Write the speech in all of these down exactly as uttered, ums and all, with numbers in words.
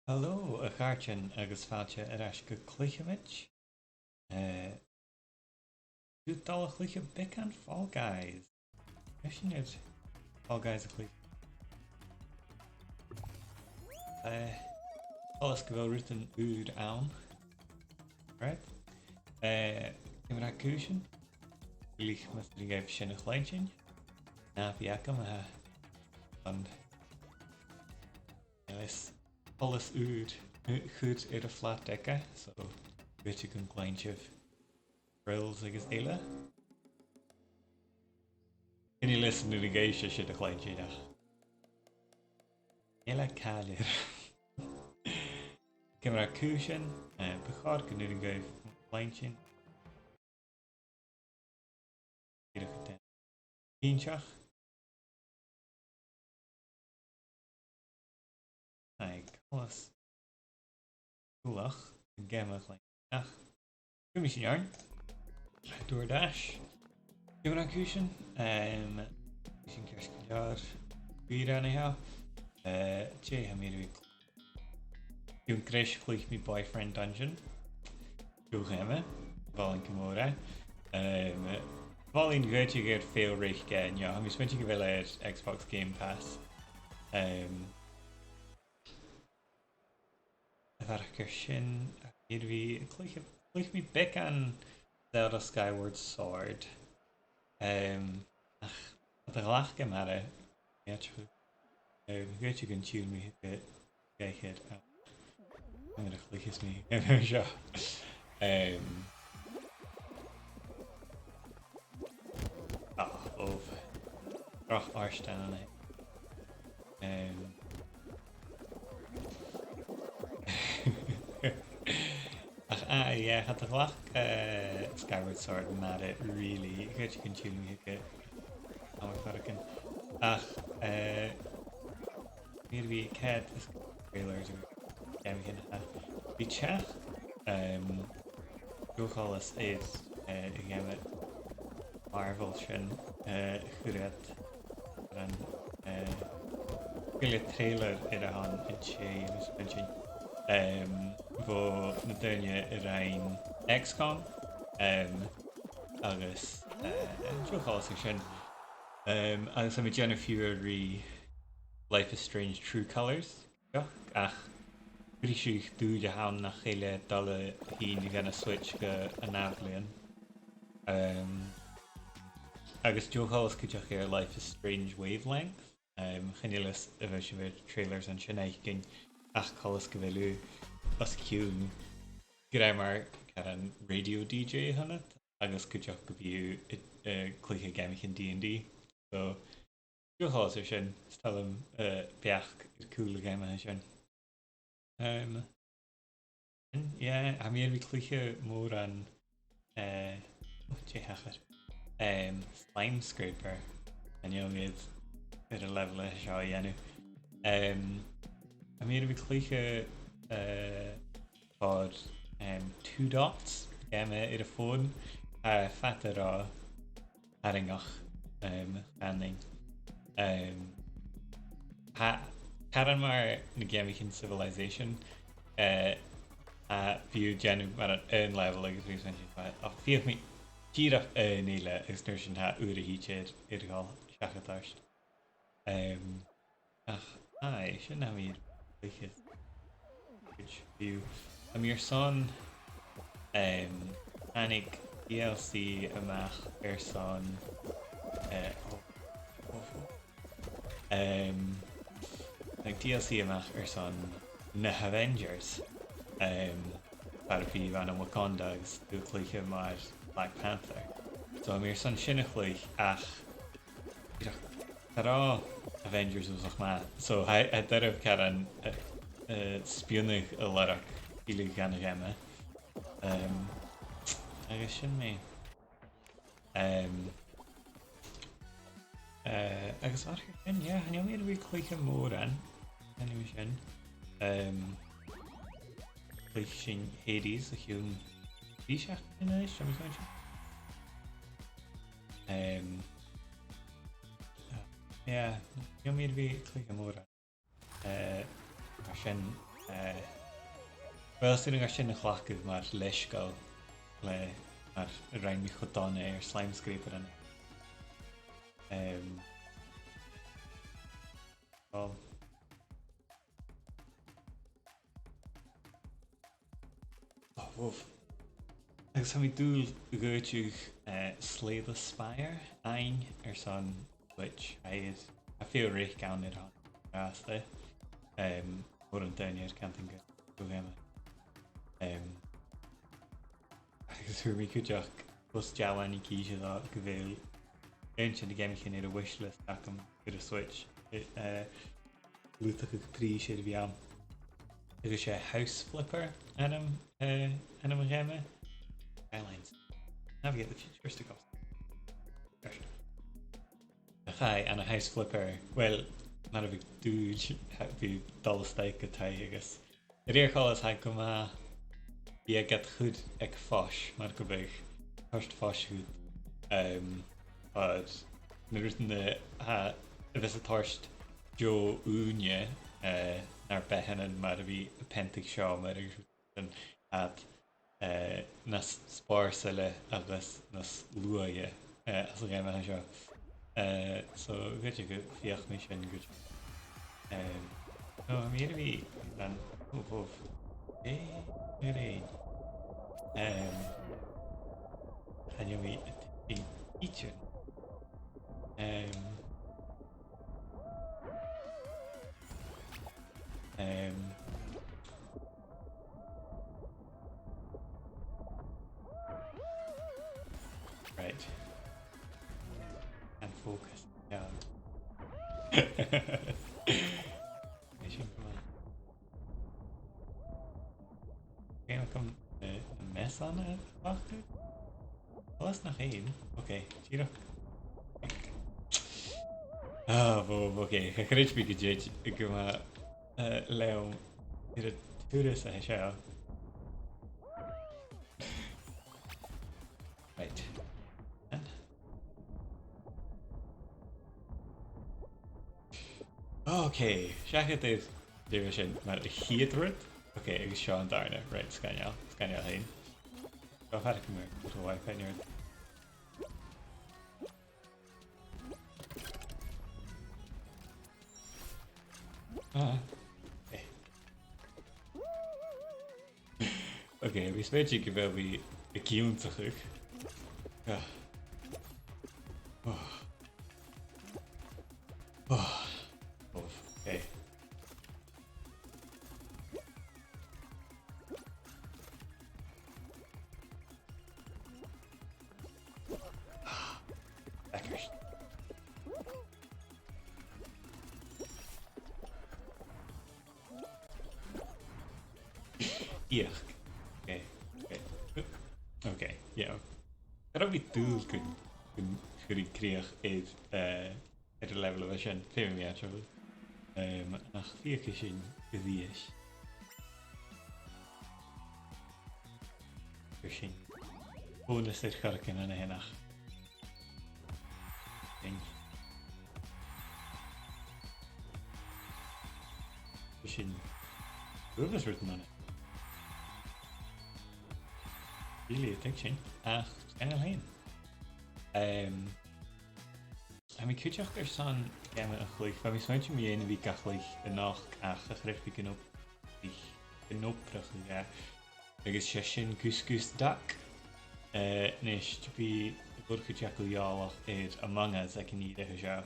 Hello, a chàirdean, agus fàilte air ais gu Cluicheamaid. Eh, tha sinn a' dol a chluich beagan Fall Guys. Bidh sinn air Fall Guys a chluich. Eh, coltas gu bheil rudan ùra ann. Right. Eh, ciamar a tha cùisean? Uill, mus urrainn dhuibh sin a chluinntinn. Na bheachd agam, eh, an, eh, is coltas ùr, eh, chur air a' flat aige, so, bidh sinn a' cluinntinn frills agus eile. Chan eil fhios an urrainn dhuibhse sin a chluinntinn ach. Eile càil air. Ciamar a tha cùisean, eh, bu chòir gun urrainn dhuibh a chluinntinn. Dìreach a' dèanamh cinnteach. Aidh, coltas. Uill, an geama a chluinntinn. Ach, cumaidh sinn oirnn. DoorDash. Ciamar a tha cùisean? Em, tha sinn ceart gu leòr. Bidh sinn an-seo. Eh, dè tha mi air a bhith, Dùn greis chluich mi Boyfriend Dungeon. Deagh gheama, mholainn gu mòr e. Em, mholainn dhut a bhith air fail-rèic, eh, no, tha mi a' smaointinn gu bheil e air Xbox Game Pass. Em, a bharrachd air sin, tha mi air a bhith a' cluich, chluich mi beagan Zelda Skyward Sword. Em, ach, tha e a' gabhail gu math, eh, Em, dh'fhaodte gun till mi gu, gu h-àrd, a, an uair a chluicheas mi an geama seo. Em, ah, oh, droch àrd-an e. Em, ach, ah, yeah, cha do ghlac, eh, Skyward Sword mar, eh, really, dh'fhaodte gun till mi gu, a, faireachdainn. Ach, eh, tha mi air a bhith, ceud is trailers a bh' aig an geama, bha e teachd, em, deagh choltas air, eh, a' gheama Marvel sin, eh, a chuir iad air an, eh, gu bheil trailer air a shon an-dè, tha mi a' smaointinn, em, bho na daoine a rinn X COM, em, agus, eh, deagh choltas air sin. Em, agus tha mi a' dèanamh fiughair ri Life is Strange True Colours, ach briseadh dùil a th' ann nach eil e a' dol a thighinn dhan a' Switch gu an ath-bhliadhna. Em, agus deagh choltas cuideachd air Life is Strange Wavelength. Em, chan eil fhios a bheil sibh air trailers an sin fhaicinn, ach coltas gu bheil thu os cionn grèim mar caran radio DJ a th' annad, agus cuideachd gum bi thu a', a', cluich geamaichean D and D. So, deagh choltas air sin, is toil leam, eh, beachd air cùl a' gheama sin. Em, yeah, tha mi air a bhith a' cluich mòran, eh, oh, dè thachair? Em, Slime Scraper. Chan eil mi air, air an level seo a dhèanamh. Em, tha mi air a bhith a' cluich, eh, air, em, Two Dots, geama air a' fòn, eh, fada ro tharraingeach, em, chanainn. Em, tha, caran mar na geamaichean Civilization, eh, a bhios tu a' dèanamh mar an aon level agus bhios tu a' dèanamh, ach feuch mi dìreach aon eile agus an uair sin tha uair a thìde air, air a dhol seachad ort. Em, ach, aye, sin a tha mi a' cluich. Good view. Tha mi airson, em, thàinig D L C a-mach airson, eh, oh, oh, oh. Em, thàinig D L C a-mach airson na h-Avengers. Em, far am bi thu ann an Wakanda agus tu a' cluich mar Black Panther. So, tha mi airson sin a chluich, ach Cha robh Avengers uabhasach math. So, tha, tha e doirbh caran, eh, eh, spionnadh a lorg uile dhan a' gheama. Em, agus sin mi. Em, eh, agus a bharrachd air sin, yeah, chan eil mi air a bhith a' cluich mòran. Chan eil mi sin. Em, chluich sinn Hades o chionn trì seachdainean a-nis, tha mi a' smaointinn. Em, yeah, chan eil mi air a bhith a' cluich mòran. Eh, mar sin, Eh, well, 's urrainn dhomh sin a chleachdadh mar leisgeul le, mar a rinn mi cho dona air Slime Scraper an-dè. Em, well, oh, woof. Agus tha mi an dùil gun tèid, eh, Slay the Spire fhaighinn airson Switch. Tha e, tha e fìor reic ann air an-dràsta. Em, mòran daoine air cantainn gu, gu bheil e math. Em, agus fhuair mi cuideachd post-dealain a' chiad dol gu bheil aon de na geamaichean air a' wishlist agam air a' Switch, eh, eh, lùghdachadh prìs air a bhith ann. Agus 's e House Flipper ainm, eh, ainm a' gheama. Skylines. Navigate the futuristic obstacles. Ach aye, ann an House Flipper, well, mar a bhiodh dùil, bhiodh tu a' dol a-steach gu taigh agus a rèir choltais tha e gu math, bidh e gad chur aig fois, mar gum biodh, toirt fois dhut, em, air na rudan a tha, a bhios a' toirt deagh ùine, eh, nar beathannan mar a bhith a' peantadh seòmar agus rudan, tha iad, eh, nas spòrsaile agus nas luaithe, eh, anns a' gheama seo. Eh, so, gu dearbh, feuch mi sin gu dearbh. Em, no, tha mi air a bhith an, oh, oh. Eh, air aon. Em, chan eil mi a' tuigsinn idir. Em, em, Right. And focus. Yeah. Mission command. Okay, look, I'm, uh, a mess on it. Fuck. Well, that's not aim. Okay, dìreach. Ah, bho, okay. Cha chreid mi gun tèid gu math, uh, leam air an turas a tha seo. Right. And okay, seachad air, dè bha sin, mar a' chiad rud. Okay, agus seo an dàrna. Right, sgoinneil, sgoinneil fhèin. Seo far an comhair, go bhfaic mi an-dràsta. Ah. Eh. Okay, bha mi a' smaoineachadh gu bheil mi ag ionnsachadh. Ah. Oh. Oh. Oh. Okay. Backers. Iach. Okay. Okay. Okay, yeah. Cha robh mi an dùil gun, gun cuir i crìoch air, eh, air an level a bha sin, feumaidh mi aideachadh. Em, ach feuchaidh sinn a-rithist. Cuir sinn bonus air choreigin an-dràsta. Ding. Cuir sinn bonus rudan ann. Really, I think sin. Ach, sgoinneil fhèin. Em, Tha mi cuideachd airson geama a chluich, bha mi a' smaointinn mu dheidhinn a bhith ga chluich a-nochd ach cha chreid mi gun obraich, gun obraicheadh e. Agus 's e sin Goose Goose Duck. Eh, a-nis, bidh a' mhòr-chuid agaibh eòlach air Among Us aig an ìre seo.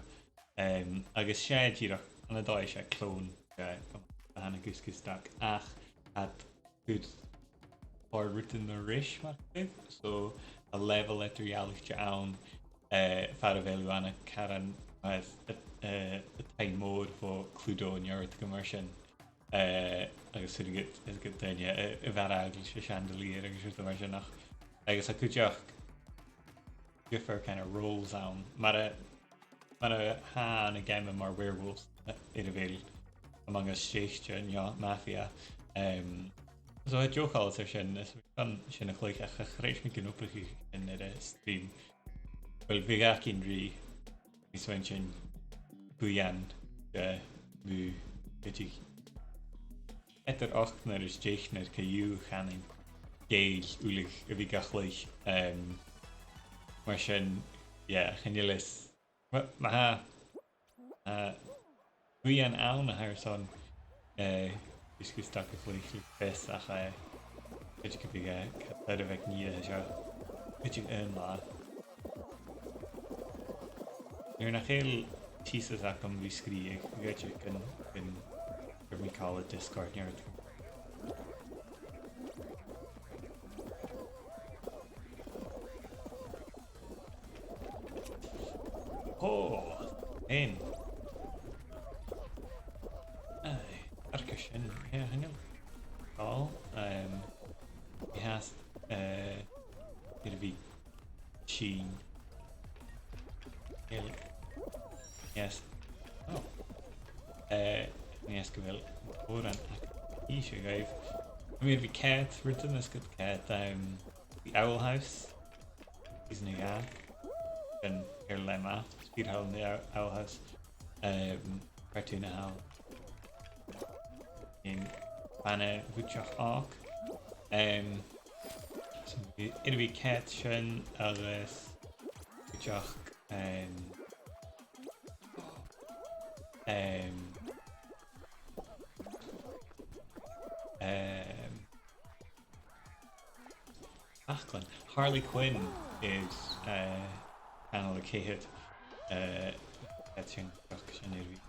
Em, agus 's e dìreach, ann an dòigh 's e clone de, de, de Goose Goose Duck. Ach, tha iad a' cur rudan a-rithist mar gum biodh, so tha level eadar-dhealaichte ann, eh, far a bheil thu ann an caran, eh, eh, an taigh-mòr bho Cluedo no rudeigin mar sin. Eh, agus 's urrainn dhut, 's urrainn dhut daoine, eh, a mharbhadh leis an chandelier agus rudan mar sin, ach, agus tha cuideachd diofar kind of roles ann. Mar a, mar a tha na geamannan mar Werewolves, eh, air a bheil Among Us stèidhichte, no Mafia. Em, so tha deagh choltas air sin, is tha mi airson sin a chluich, ach cha chreid mi gun obraichidh sin air an stream. Well, bhiodh againn ri, bha mi a' smaointinn, buidheann de mu dheireadh. eadar ochdnar is deichnear co-dhiù, chanainn, Gaeil uile a bhith ga chluich, em, mar sin, yeah, chan eil fhios. Ma, ma tha, eh, buidheann ann a tha airson, eh, is gus dad a chluich le fios ach, eh, cuideachd gum bi, eh, cat air a bheag nì a tha seo. Cuideachd aon latha. Nuair nach eil tìos agam ri sgrìobhadh, ghoirid gun, gun cuir mi còmhla Discord no rudeigin. Oh, in. Aye, arca sin, yeah, I know. Call, um, he has, uh, it'll be Sheen. Yes. Oh. Uh, yes, gu bheil. Oran. Is e gaibh. I mean, it'd be cat, written as good cat, um, the Owl House. Is na ga. An air le math. Speed Hall in the Owl, Owl House. Um, Cartoon Hall. In Bana Butchach Ark. Um, so, it'd be cat sin agus Butchach, um, um, um, Aclan. Harley Quinn is, eh, channel a ceithir, eh, sin, ach sin air a bhith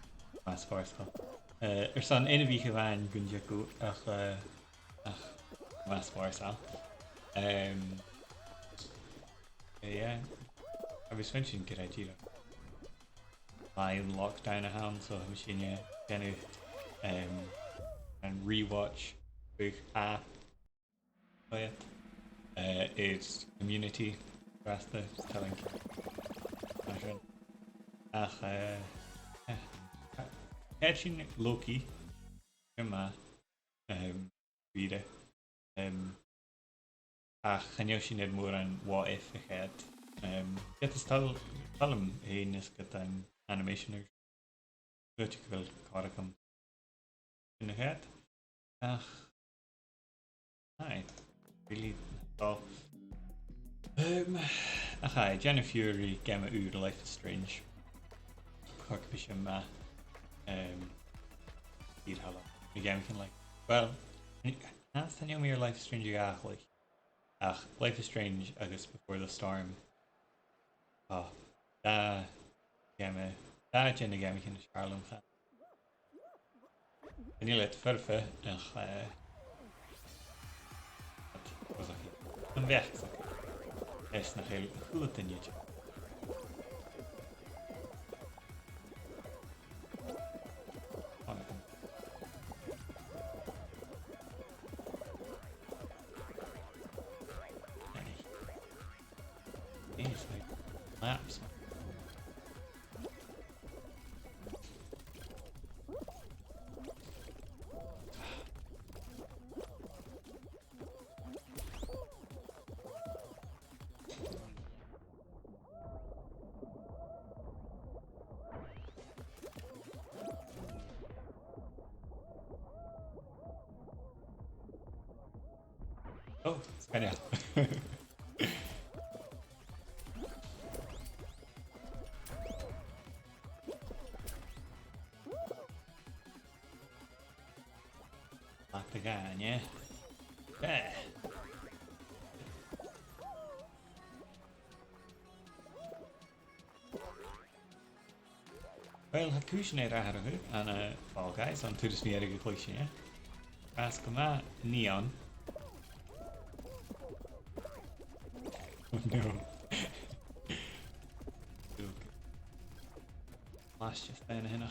math spòrsail. Eh, airson aon a bhith a' faighinn gun teagamh ach, eh, ach math spòrsail. Em, yeah. I was mentioning good idea. Latha lockdown a th' ann, so tha mi a' smaoineachadh, em, an rewatch book a Quiet. Eh, is Community, rasta, telling. Mar sin. Ach, eh, eh, cha-, cha do rinn Loki, gu math, em, bìodach. Em, ach chan eil sin air mòran what if a cheart. Em, ged is toil, toil leam fhìn is ged an animation air Rud gu bheil còir agam sin a cheart. Ach, aye, really, so, um, ach aye, dèanamh fiughair ri geama ùr Life is Strange. Cò aig a bhios sin math, um, fìor thoil leam na geamaichean, like, well, an-, an-, chan eil mi air Life is Strange a dhà a chluich, ach Life is Strange agus Before the Storm. Ò, dà gheama, dà de na geamaichean as fheàrr leam. Chan eil iad foirfe ach, eh, an bheachd-sa. Is nach eil a h-uile duine idir. Jeez, like, laps. Oh, sgoinneil. Latha a dhà, an e? Eh. Uill, tha cùisean air atharrachadh ann an, eh, Fall Guys, an turas mu dheireadh a chluich sinn e. Bha e gu math neon. Oh no. Ugh. Last just then, a h-aon.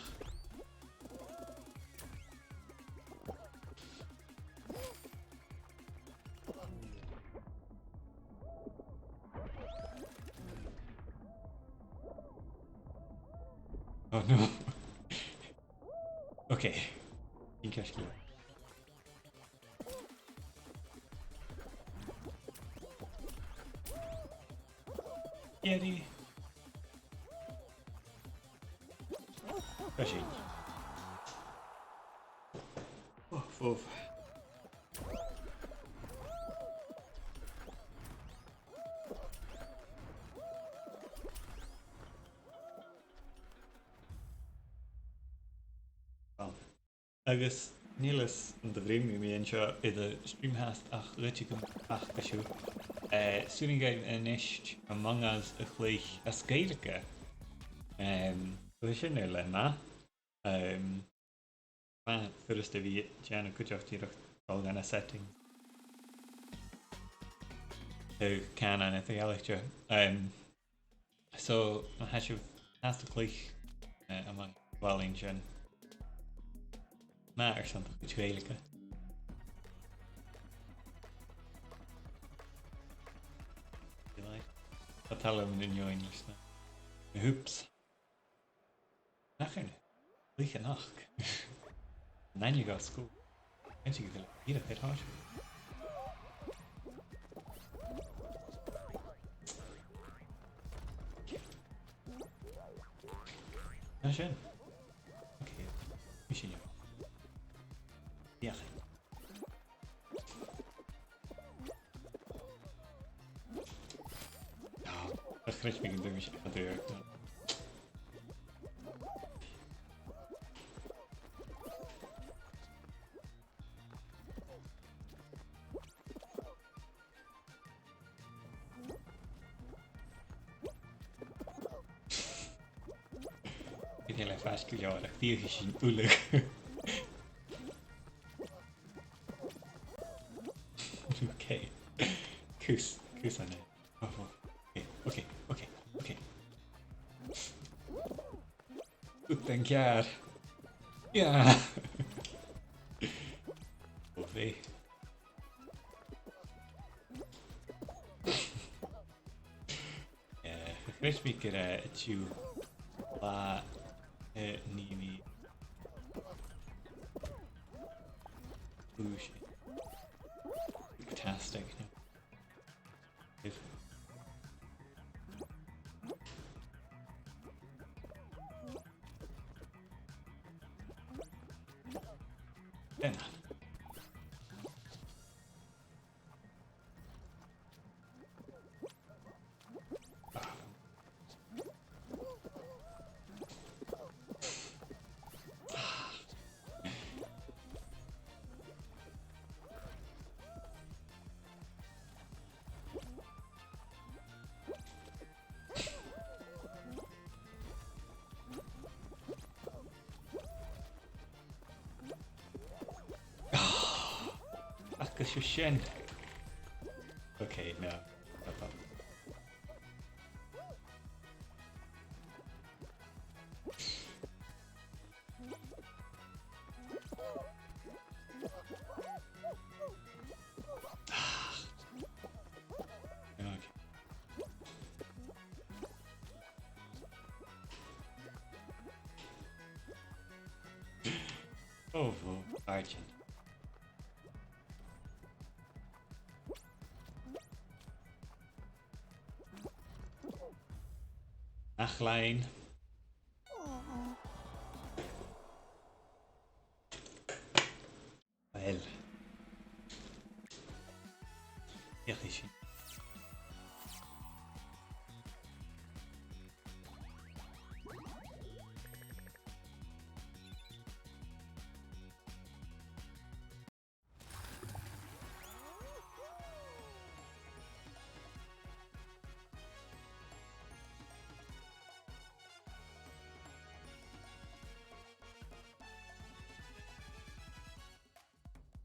Oh no. Okay. Bidh ceart gu leòr. Iarraidh. Fishing. Oh, Uf. Agus chan eil fhios an do bhruidhinn mi an seo air an streamcast ach dh'fhaodte gum faic sibh. Eh, 's urrainn dhuibh a-nis Among Us a chluich as Gaeilge. Em, so sin air leth math. Em, math furasta a bhith a' dèanamh cuideachd, dìreach dol dhan a' settings. Tha cànan eadar-dhealaichte. Em, So, ma tha sibh fhathast a' cluich, eh, Among Us, bhuail an sin. Math airson a' chuid Ghaeilge. Delight. Tha talamh na English na. Oops. Nach eil. Cluich a-nochd. An aithne dhomh sgoil. An tìde gu bheil iad a' faighinn. An sin. Ok. Bidh sin. Dhìochuimhn'. Ah, a chreid mi gun do mhiss mi a' dùrachd. Bidh e le faisg gu leòr, ach bidh sinn uile. Ok. Cus, cus an-dràsta. Oh, oh. Ok, ok, ok, ok. Gu bhith ceàrr. Yeah. Ò, bha. Eh, chreid mi gur e, eh, an-diugh latha, eh, nì mi. Ooh, shit. Fantastic. Then. Ach, gu seo sin. Okay, no. No problem. Okay. Oh, oh, Archie. Ach, lean. Well. Feuch sinn.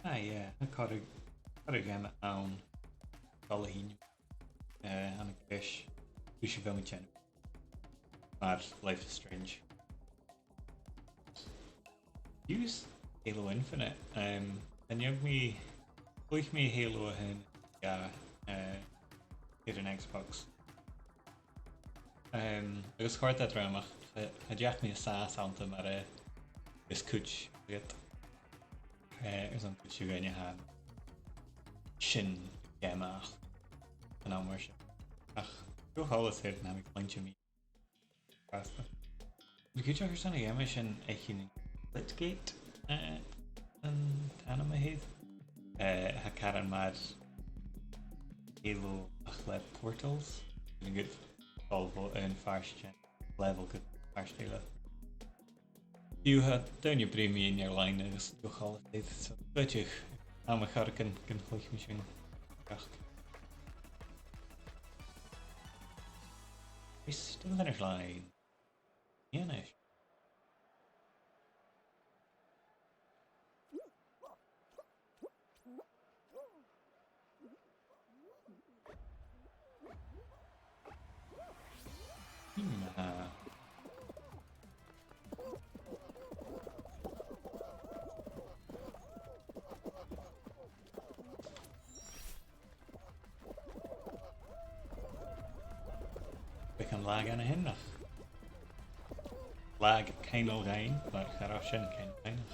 Ah, yeah, tha corra, corra geama ann a dh'fhalbh fhèin. Eh, tha mi a' creids, bidh sibh a' dèanamh mar Life is Strange. Use Halo Infinite. Um, chan eil mi, chluich mi Halo a h-aon, yeah, eh, air an Xbox. Um, agus chòrd e rium, ach cha, cha deach mi an sàs annta mar, eh, is cuid agad. Eh, agus an cuid againne, tha sin geama an àm air sin. Ach, gu h-àraidh, tha mi a' cluinntinn mi. Basta. Bha cuideachd airson a' gheama sin fhaicinn Splitgate, eh, an t-, ainm a th' air. Eh, tha e caran mar Halo ach le portals. An gud dol bho aon phàirt dhen level gu pàirt eile. Fiù 's tha daoine a' bruidhinn mu dheidhinn air-loidhne agus do chall iad, so, cuideachd, tha mi a' creidsinn gun, gun cluich mi sin. Ach it's still finish line. Finish. Hmm, ah. Bidh an lag ann a-nis, nach? Lag ceangal againn, ach cha robh sin ceangal againn.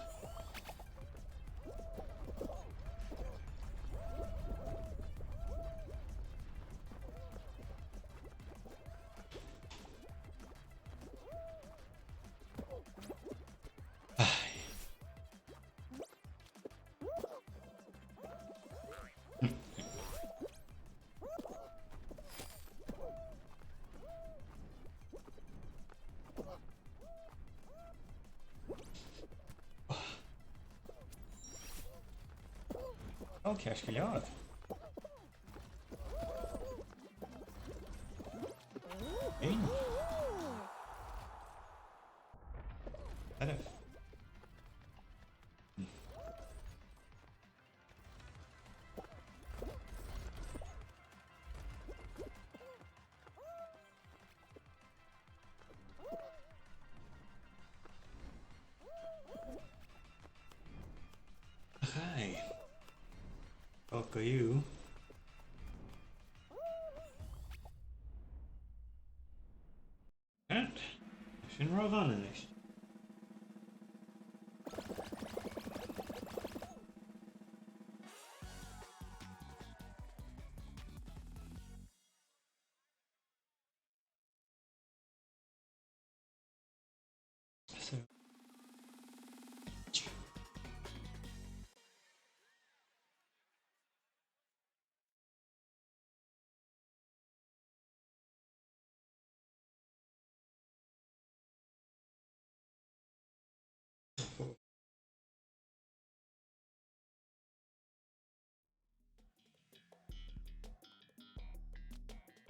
Ò, ceart gu leòr. Aon. Airibh. Aye. Fuck you. Right. Sin ro bhana a-nis. So.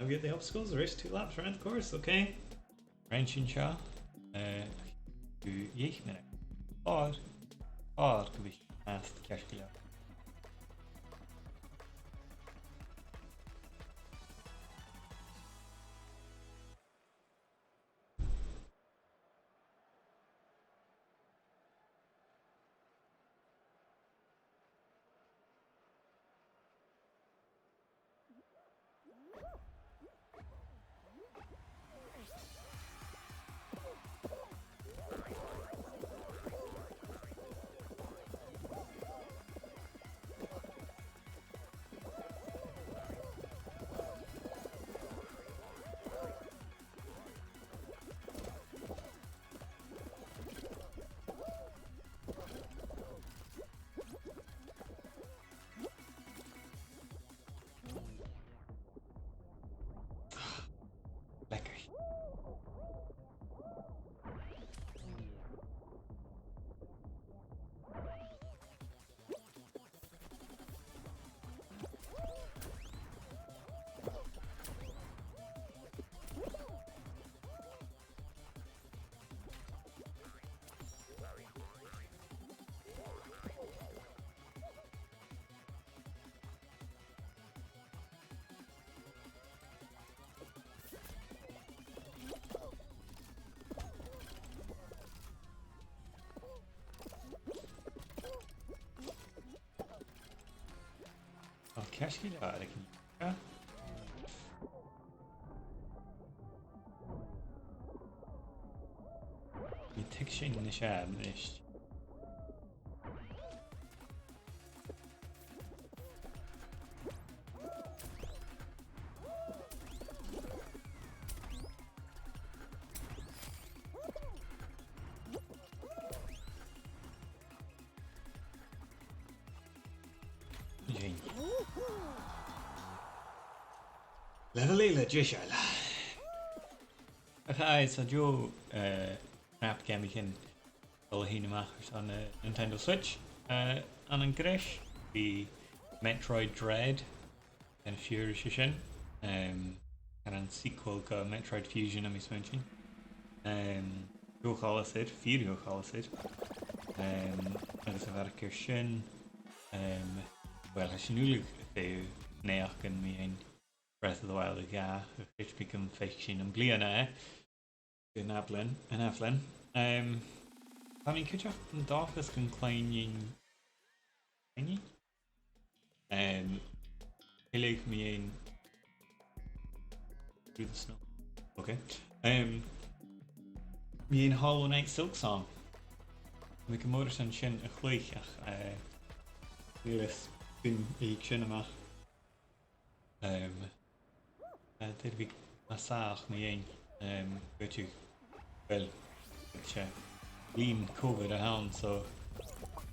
I'll get the obstacles, race two laps around the course, okay. Rinn sinn seo, eh, gu deich mionaidean. Oir, oir gu bheil fast ceart gu leòr. Lecker. Ò, ceart gu leòr, a chì. Nì tuigse sin a-nis. Level eile deiseil. Ach aye, so deagh, eh, cnap geamaichean a dhol a thighinn a-mach airson, eh, Nintendo Switch. Eh, ann an greis, bidh Metroid Dread, an fhìor sin, em, an, an sequel gu Metroid Fusion, tha mi a' smaointinn. Em, deagh choltas air, fìor dheagh choltas air. Em, agus a bharrachd air sin, em, well, tha sinn uile a' feitheamh naidheachdan mu dheidhinn Breath of the Wild a dhà, a chreid mi gum faic sinn am-bliadhna e. An ath-bhliadhna, an ath-bhliadhna. Em, tha mi cuideachd an dòchas gun cluinn sinn, cluinn sinn? Em, tuilleadh mu dheidhinn Through the Snow. Okay. Em, mu dheidhinn Hollow Knight Silksong. Tha mi gu mòr airson sin a chluich ach, eh, chan eil fhios cuin a thig sin a-mach. Em, eh, tha e air a bhith nas fhasa mu dheidhinn, em, gu dè, well, 's e bliadhna Covid a th' ann, so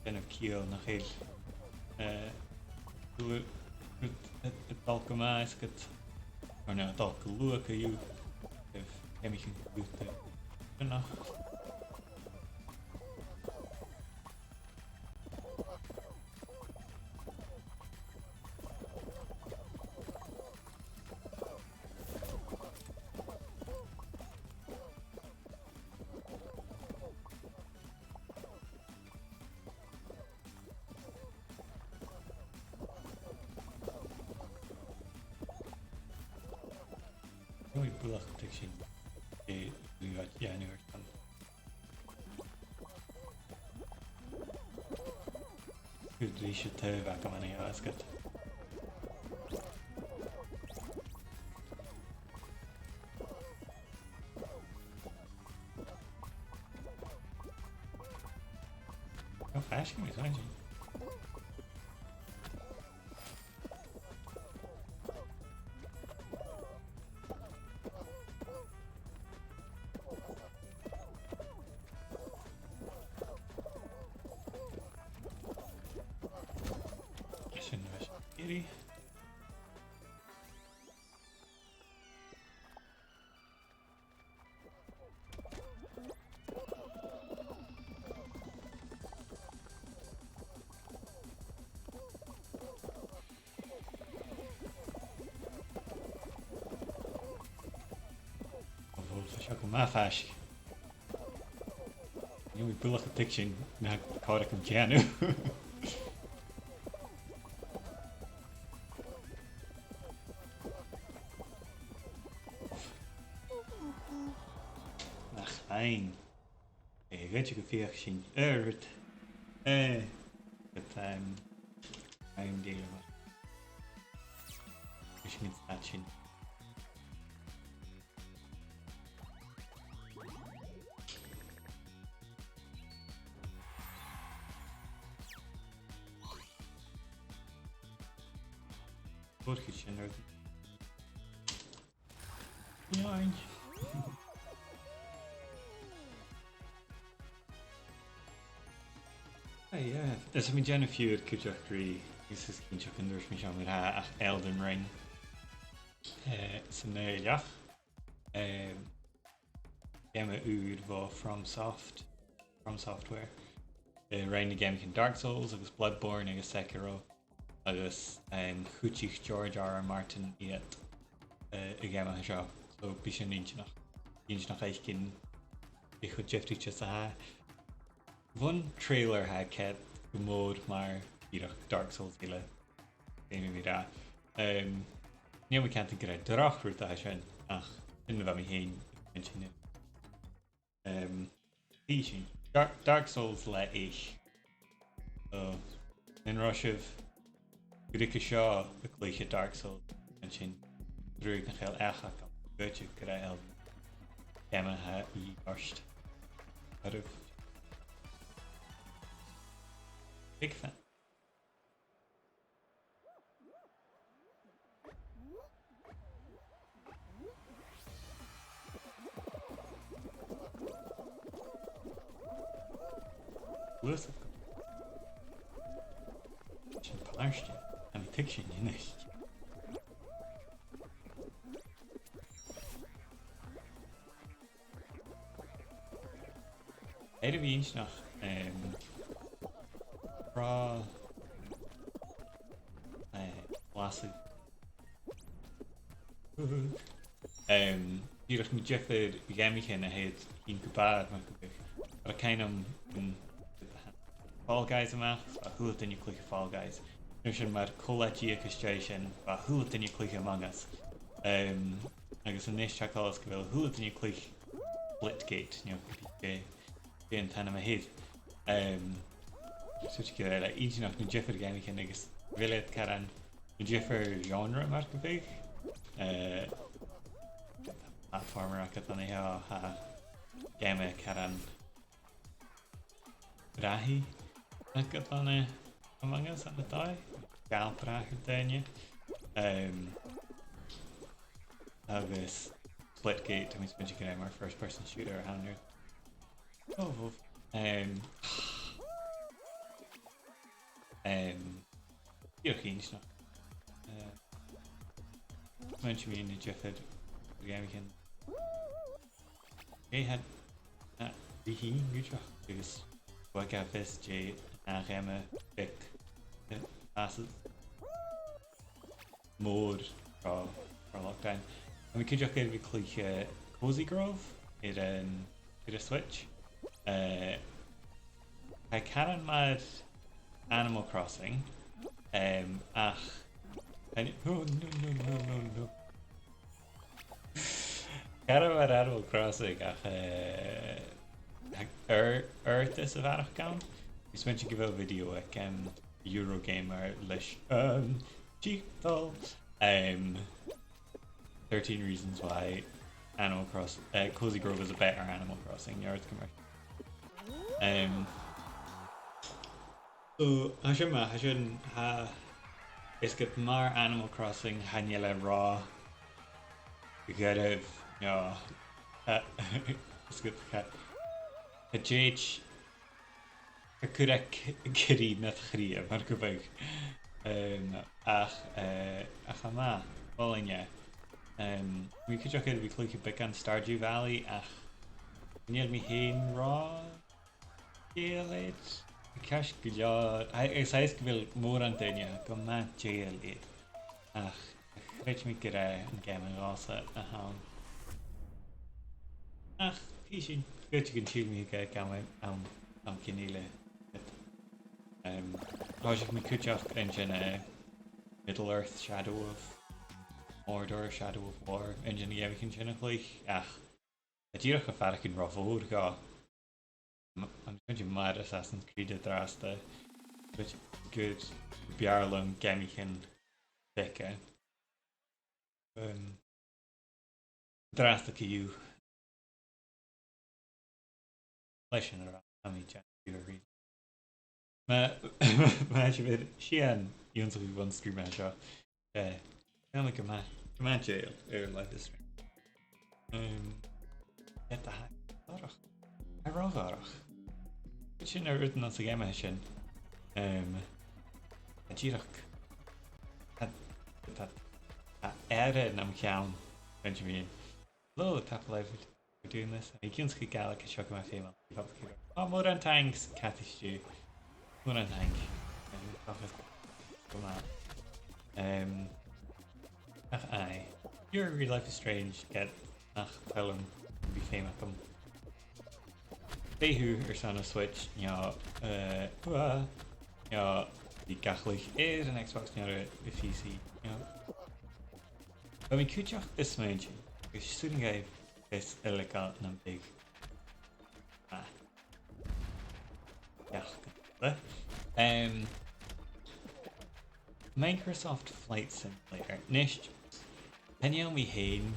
dèanamh ciall nach eil, eh, rud, rud a' dol gu math is ged, or no a' dol gu luath co-dhiù, eh, geamaichean co-dhiù, eh, nach. Tha mi buileach ag tuigsinn dè bha mi a' dèanamh airson. Cuiridh sinn taobh agam an seo, is ged. Ò, faisg air, is faisg air. Sin a bheil seo. Iarraidh. Ò, bhuel, tha seo gu math faisg. Chan eil mi buileach a' tuigsinn na tha còir agam dèanamh. Nach fhaighinn. Eh, dh'fhaodte gum feuch sinn air. Eh, but, um, I'm dealing with. Bidh sinn an stad sin. Còrd sin air. Yoink. Hey, yeah. Is mi a' dèanamh fiughair cuideachd ri, is is cinnteach gun tuirt mi seo mar-thà, ach Elden Ring. Eh, san Fhèill Each. Eh, geama ùr bho FromSoft, From Software. Eh, rinn na geamaichean Dark Souls agus Bloodborne agus Sekiro. Agus, em, chuidich George R R Martin iad, eh, a' gheama seo. So, bidh sin inntinneach. Inntinneach fhaicinn dè cho diofraichte 's a tha e. Bhon trailer tha e ceart gu mòr mar dìreach Dark Souls eile. Feumaidh mi ràdh. Em, chan eil mi a' cantainn gur e droch rud a tha sin, ach sin a bha mi fhìn a' smaointinn. Em, chì sinn. Dark, Dark Souls le eich. So, an robh sibh gu ruige seo a' cluich Dark Souls, an sin, truagh nach eil each agam, dh'fhaodte gur e Elden Ring a tha i ort. Oirbh. Big fan. Luas. Sin pàiste. An Tuig sinn a-nis. Air a bhith inntinneach, em, ro, eh, lasadh. Em, dìreach na diofar gheamaichean a th' air Incubator, mar gum biodh. Bha cuimhne agam, em, Fall Guys a-mach, bha a h-uile duine a' cluiche Fall Guys. An uair sin mar cola-deug às dèidh sin, bha a h-uile duine a' cluiche Among Us. Em, agus a-nis tha coltas gu bheil a h-uile duine a' cluiche Splitgate, no dè, dè an t-ainm a th' air. Em, so tha e gu bheil e inntinneach na diofar gheamaichean agus a bheil iad caran na diofar genre mar gum biodh. Eh, platformer agad an seo, tha geama caran bràthaidh agad ann an Among Us ann an dòigh. Gabhail brath air daoine. Em, agus Splitgate, tha mi a' smaointinn gur e mar first person shooter a th' ann. Oh, oh. Em, em, dìreach inntinneach. Eh, smaointinn mu na diofar gheamaichean. Dè tha, na, bha e fhèin gu dearbh agus bha e gu bhith dè na gheama beag, eh, as mòr tro, tro lockdown. Tha mi cuideachd air a bhith a' cluich, eh, Cozy Grove air an, air an Switch. Eh, tha e caran mar Animal Crossing, em, ach, no, no, no, no, no, no. Caran mar Animal Crossing, ach, eh, ur-, ur-, is a bharrachd ann. Is smaointinn gu bheil video aig, em, Eurogamer leis an tiotal, em, thirteen Reasons Why Animal Cross-, eh, Cozy Grove is a better Animal Crossing, no rudeigin mar sin. Em, so, tha sin math, tha sin, tha, is gu mar Animal Crossing, chan eil e ro gharbh, no, eh, is gu cha-, cha tèid a' cur aig cridhe nad chridhe, mar gum biodh. Em, ach, eh, ach tha e math, mholainn e. Em, tha mi cuideachd air a bhith a' cluich beagan Stardew Valley, ach chan eil mi fhèin ro dèidheil air. Ceart gu leòr. A-, is tha fhios gu bheil mòran daoine gu math dèidheil air. Ach chreid mi gur e an geama dhòmhsa a th' ann. Ach, chì sinn, chreid gun till mi gu geama am, am cinn eile. Em, thòisich mi cuideachd an sin, eh, Middle-earth Shadow of Mordor, Shadow of War, an sin a' gheamaichean sin a chluich, ach tha e dìreach a' faireachdainn ro mhòr dhomh. M-, tha mi a' smaointinn mar as fhasa an cridhe an-dràsta, but gu, gu b' fheàrr leam geamaichean beaga. Em, an-dràsta co-dhiù. Leis sin a ràdh, tha mi a' dèanamh fiughair ri. Ma, ma tha sibh air sìon ionnsachadh bhon sgrìobhadh seo, eh, tha mi gu math, gu math dèidheil air Life is Strange. Em, ged a tha e dorch. Tha e ro dhorch. Sin an rud anns a' gheama sin. Em, tha e dìreach, tha, tha, tha aire nam cheann, Benjamin. Hello, tapadh leibh for doing this. Tha mi ag ionnsachadh Gàidhlig, tha seo gu math feumail. Keep up the good work. Oh, mòran taing, Cathy Stew. Mòran taing. Em, tha e gu math. Em, ach aye. Pure Real Life is Strange, ged nach eil e air a bhith feumail agam beathach airson an Switch, no, eh, uah, no, bhith ga chluich air an Xbox no air a' P C, no. Bha mi cuideachd a' smaointinn, agus 's urrainn dhaibh is uile gal nam biodh. Ah. Ach, eh? Em, Microsoft Flight Simulator. Nist, chan eil mi fhèin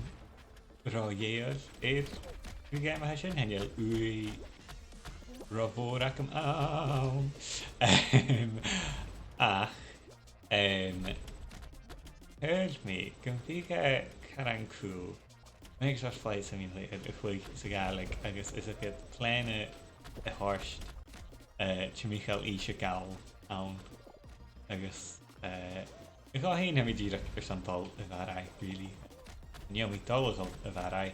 ro dhèidheil air na geamaichean sin, chan eil ùidh ro mhòr agam ann. Em, ach, em, shaoil mi gum biodh e caran cool Microsoft Flight Simulator a chluich sa Ghàidhlig agus is e plèana a thoirt, eh, timcheall aois a' gheamhraidh ann agus, eh, Ach o, tha mi dìreach airson dol a Bharraigh, really. Chan eil mi dol a dhol a Bharraigh,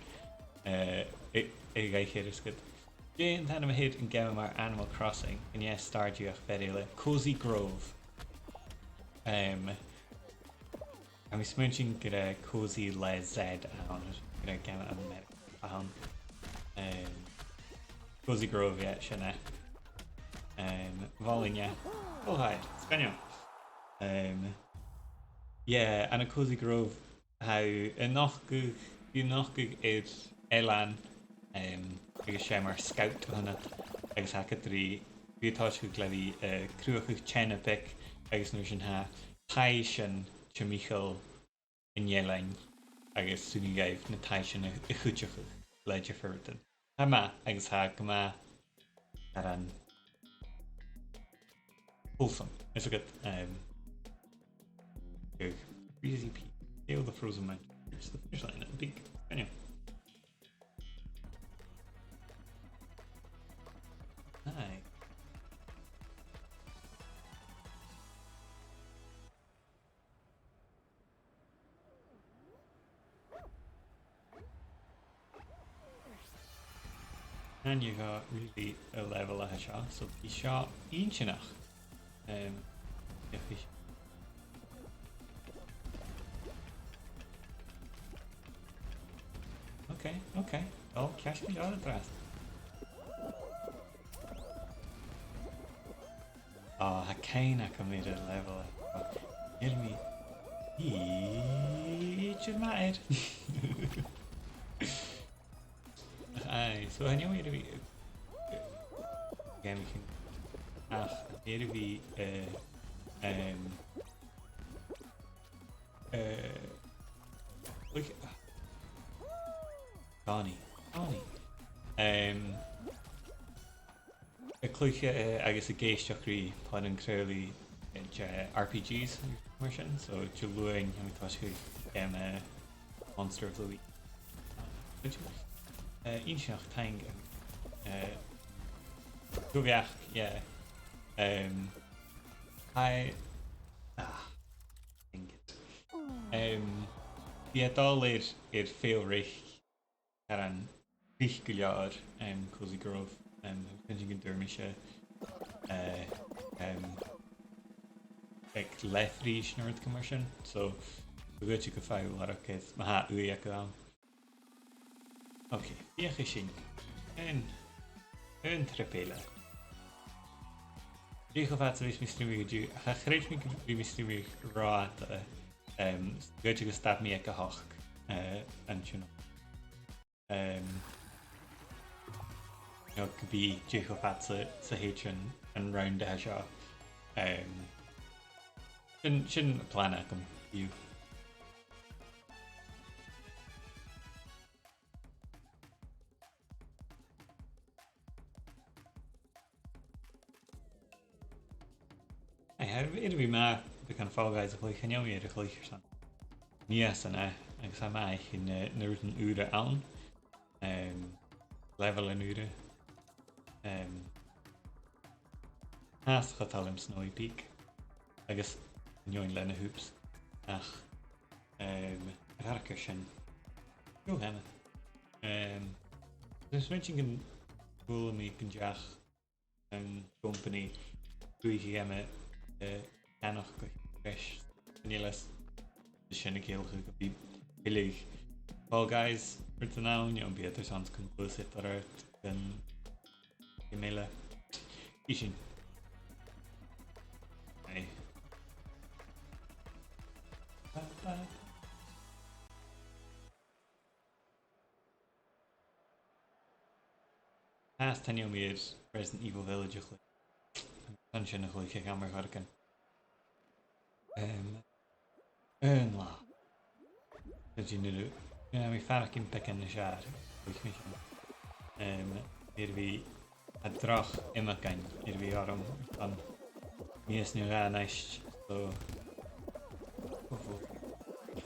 eh, i, i gcaitheamh is ged. Dè an t-ainm a th' air an geama mar Animal Crossing, an e Stardew ach fear eile? Cozy Grove. Em, tha mi a' smaointinn gur e Cozy le Z ann, gur e geama Ameireagaidh a th' ann. Em, Cozy Grove, yeah, sin e. Em, mholainn e. O, hi. Sgoinneil. Em, yeah, ann an Cozy Grove, tha thu a' nochdadh, bidh thu a' nochdadh air eilean, em, agus 's e mar scout a th' annad, agus tha agad ri, bidh tu a' tòiseachadh le bhith, eh, cruthachadh teine beag, agus an uair sin tha taibhsean timcheall an eilein, agus 's urrainn dhuibh na taibhsean a, a chuideachadh le diofar rudan. Tha e math, agus tha e gu math, caran, wholesome. Is agad, um, big, easy peasy. Sail the frozen mountain. Here's the finish line. Big. Anyway. Aye. Chan eil really a level a tha seo, so bidh seo inntinneach. Um, if we... Okay, okay. Dol ceart gu leòr an-dràsta. Ah, tha cuimhne agam air an level. Chan eil mi idir math air. Aye, so chan eil mi air a bhith, eh, eh, gam chin. Ach, air a bhith, eh, em, eh, like, Donnie, Donnie. Em, a' cluiche, eh, agus ag èisteachd ri Podhran Crowley, eh, de R P Gs mar sin, so Diluain, tha mi a' tòiseachadh, em, eh, Monster of the Week. Eh, inntinneach, taing, eh, gu bheachd, yeah. Em, I, ah, dang it. Em, bidh e a' dol air, air fèill reic, caran reic gu leòr, em, Cozy Grove, em, tha mi a' smaointinn gun d' fhuair mise, eh, em, aig leath-phrìs no rudeigin mar sin. So, bu chòir dhut a bhith a' faighinn lorg air, ma tha ùidh agad ann. Ok, feuchaidh sinn aon, aon trip eile. Dìreach fhad 's a bhios mi a' smaoineachadh an-diugh, cha chreid mi gum bi mi a' smaoineachadh ro fhada, em, gu dè gu stad mi aig a h-ochd, eh, an t-seachdain. Em, no gum bi dìreach fhad 's a, 's a thèid an, an round a tha seo. Em, sin, sin am plana agam, fiù. Aye, air, air a bhith math, bidh an Fall Guys a chluich, chan eil mi air a chluich airson mìosan, eh, agus tha e math fhaicinn na, na rudan ùra ann, em, levelan ùra, em, tha e cho toil leam Snowy Peak, agus an fheadhainn leis na hoops, ach, em, a bharrachd air sin, cool geama. Em, tha mi a' smaointinn gun cuala mi gun deach an company dùthaich a dh'fheum, eh, ceannach gu greis an eilean. Is sin a' ciallachadh gum bi tuilleadh Fall Guys rudan ann, no am bi iad airson gun cluich iad orra gun geama eile. Chì sinn. Aye. Ba, ba. Tha, chan eil mi air Resident Evil Village a chluich. Chan eil sin a' cluich aig àm air choreigin. Em, aon latha. Chan eil, eh, mi a' faireachdainn beagan nas fheàrr, chluich mi sin. Em, air a bhith a' droch iomagain air a bhith orm an mìos no dhà a-nis, so,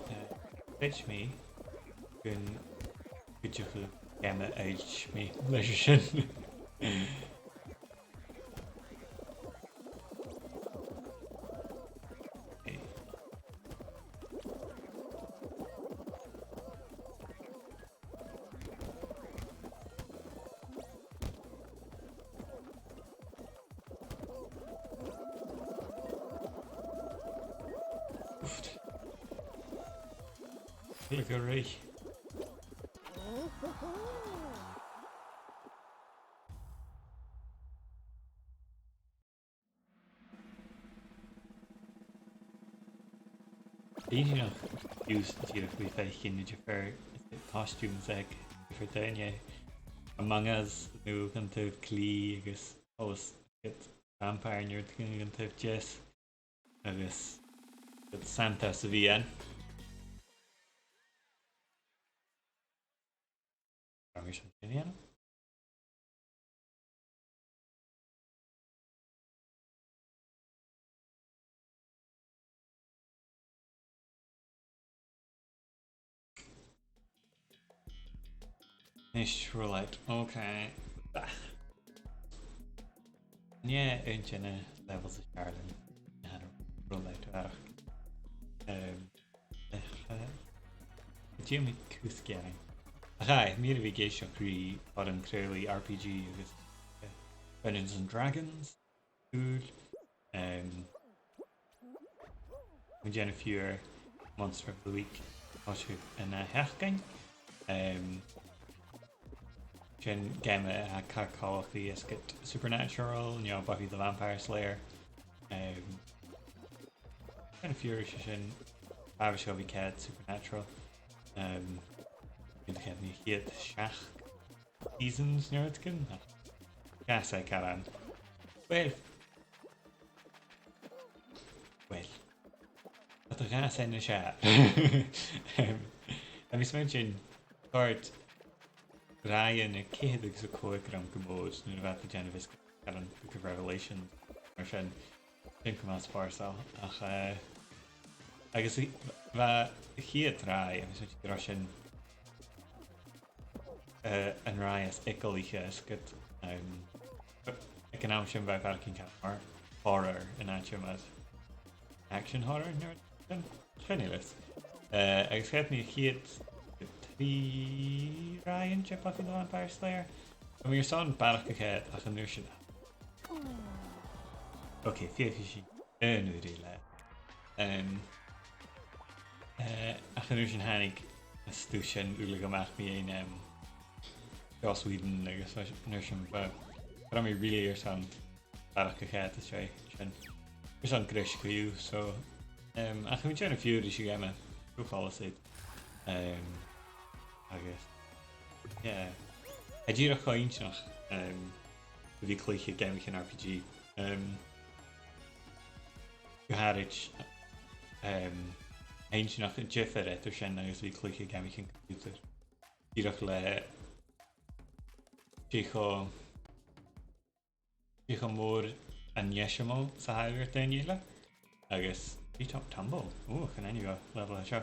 eh, chreid mi gun cuidicheadh geama eile mi leis a sin. Eh, Click a rich. Bidh sinn a' dol a dh'fhaicinn na diofar costumes aig diofar daoine. Among Us, no an taobh clì agus agus vampire, no an taobh deas. Agus Santa sa bhian. Agus sin e. Nis, roulette. Okay. Bah. Nì, aon de na levels as fheàrr leam, roulette, ach, um, eh, eh, dè mu cus gearan. Ach aye, mi air a bhith ag èisteachd ri Alan Crowley R P G agus, eh, Dungeons and Dragons. Cool. Um, bha mi a' dèanamh fear Monster of the Week, tha seo an-ath-sheachdain. Um, sin geama a tha car còmhla ri Supernatural, no Buffy the Vampire Slayer. Um, sin fear sin, tha mi a' smaoineachadh gum bi cead Supernatural. Um, bidh cead na ciad seachd seasons no rudeigin. Gas e caran. Well. Well. Tha gas e na seo. Um, tha mi a' smaoineachadh gur e ràithean a ceithir agus a còig a bh' ann gu mòr, nuair a bha iad a' dèanamh is caran Book of Revelation. Mar sin, sin gu math spòrsail. Ach, eh, agus i-, bha a' chiad ràith, agus mi gu robh sin eh, an ràith as eagalaiche as ged, um, aig an àm sin bha e a' faireachdainn mar horror an àite, mar action horror, no sin, sin e leis. Eh, agus chaidh mi a' chiad trì ràithean de Buffy the Vampire Slayer. Bha mi airson barrachd a choimhead ach an uair sin. Ok, feuchaidh sinn aon uair eile. Um, eh, ach an uair sin thàinig an stuth sin uile a-mach mu dheidhinn, um, Joss Whedon agus an uair sin bha, bha mi really airson barrachd a choimhead às dèidh sin. Airson greis co-dhiù, so, um, ach bha mi a' dèanamh fiughair ris a' gheama, ro chòir leam. Um, agus, yeah. Tha e dìreach cho inntinneach, um, a bhith a' cluich geamaichean R P G. Um, gu h-àraid, um, tha e inntinneach an diofar eadar sin agus a bhith a' cluich geamaichean computer. Dìreach le, dìreach cho dìreach cho mòr an eisimeil 's a tha e air daoine eile. Agus bidh tu tumble. Ò, chan aithne dhomh level seo.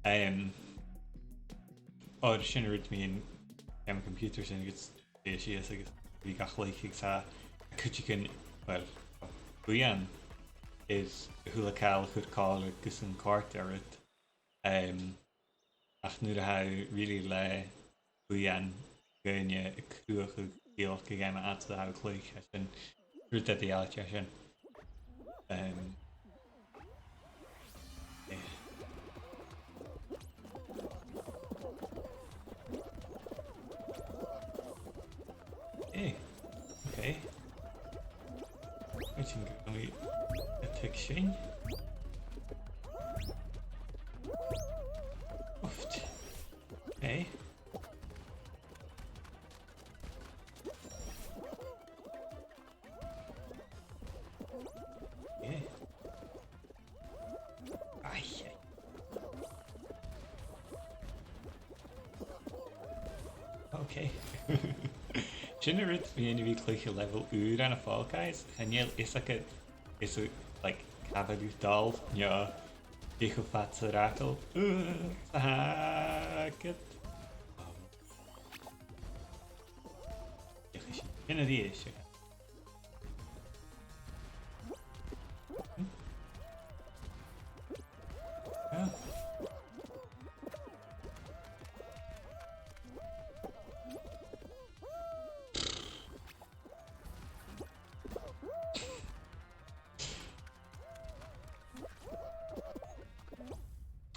Um, oir sin an rud mu dheidhinn geamaichean computer sin agus bidh sibh a' smaoineachadh gum bi gach leithid a' cuideachadh, well, buidheann is a h-uile càil a chur còmhla gus an còrd e riut. Um, ach nuair a tha thu really le buidheann dhaoine a' cruthachadh sgeulachd a' gheama fhad 's a tha thu a' cluich, tha sin rud eadar-dhealaichte sin. Um, eh. Eh, ok. Waiting, can we attack Shane? Oofed. Okay. Yeah. Ai, ai. Ok. Sin an rud mu dheidhinn a bhith a' cluich level ùr ann am Fall Guys. Chan eil fhios agad, is, like, càit a bheil thu a' dol, no dè cho fada 's a tha thu a' dol. Ugh, 's a tha agad. Um, sin a-rithist.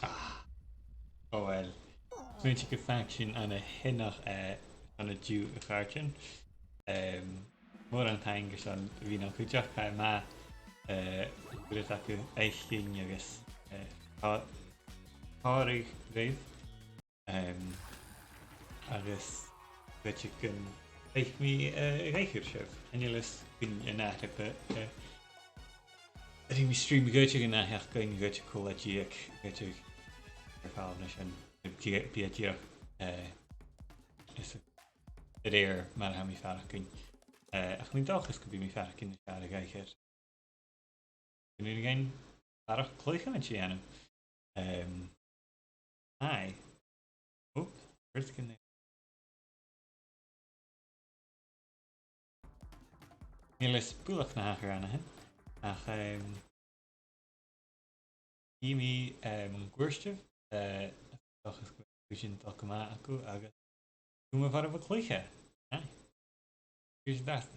Ah. Oh well. Smaointinn gu faction ann an teis-meadhan, eh, ann an Diù a' Chàirdean. Em, mòran taing airson a bhith nan cuideachd, tha e math, eh, gu bheil agaibh fhaicinn agus, eh, tha, tha e gu math. Em, agus bidh sinn gun faic mi, eh, a dh'aithghearr sibh. Chan eil fhios gun an ath-thriop, eh, a nì mi stream, gheibh sibh an ath-sheachdain, gheibh sibh còmhla dìreach, gheibh sibh air falbh an sin, bidh, bidh e dìreach, eh, is a rèir mar a tha mi a' faireachdainn. Eh, ach tha mi an dòchas gum bi mi a' faireachdainn nas fheàrr a dh'aithghearr. Gun urrainn dhuinn barrachd cluichean a dhèanamh. Em, aye. Oop, where's the... Chan eil fhios buileach na thachair an sin. Ach, em, chì mi, em, an cùrsa, eh, dòchas gu bheil sin a' dol gu math agaibh agus gum bi sibh air a' chluiche. Aye. Here's that.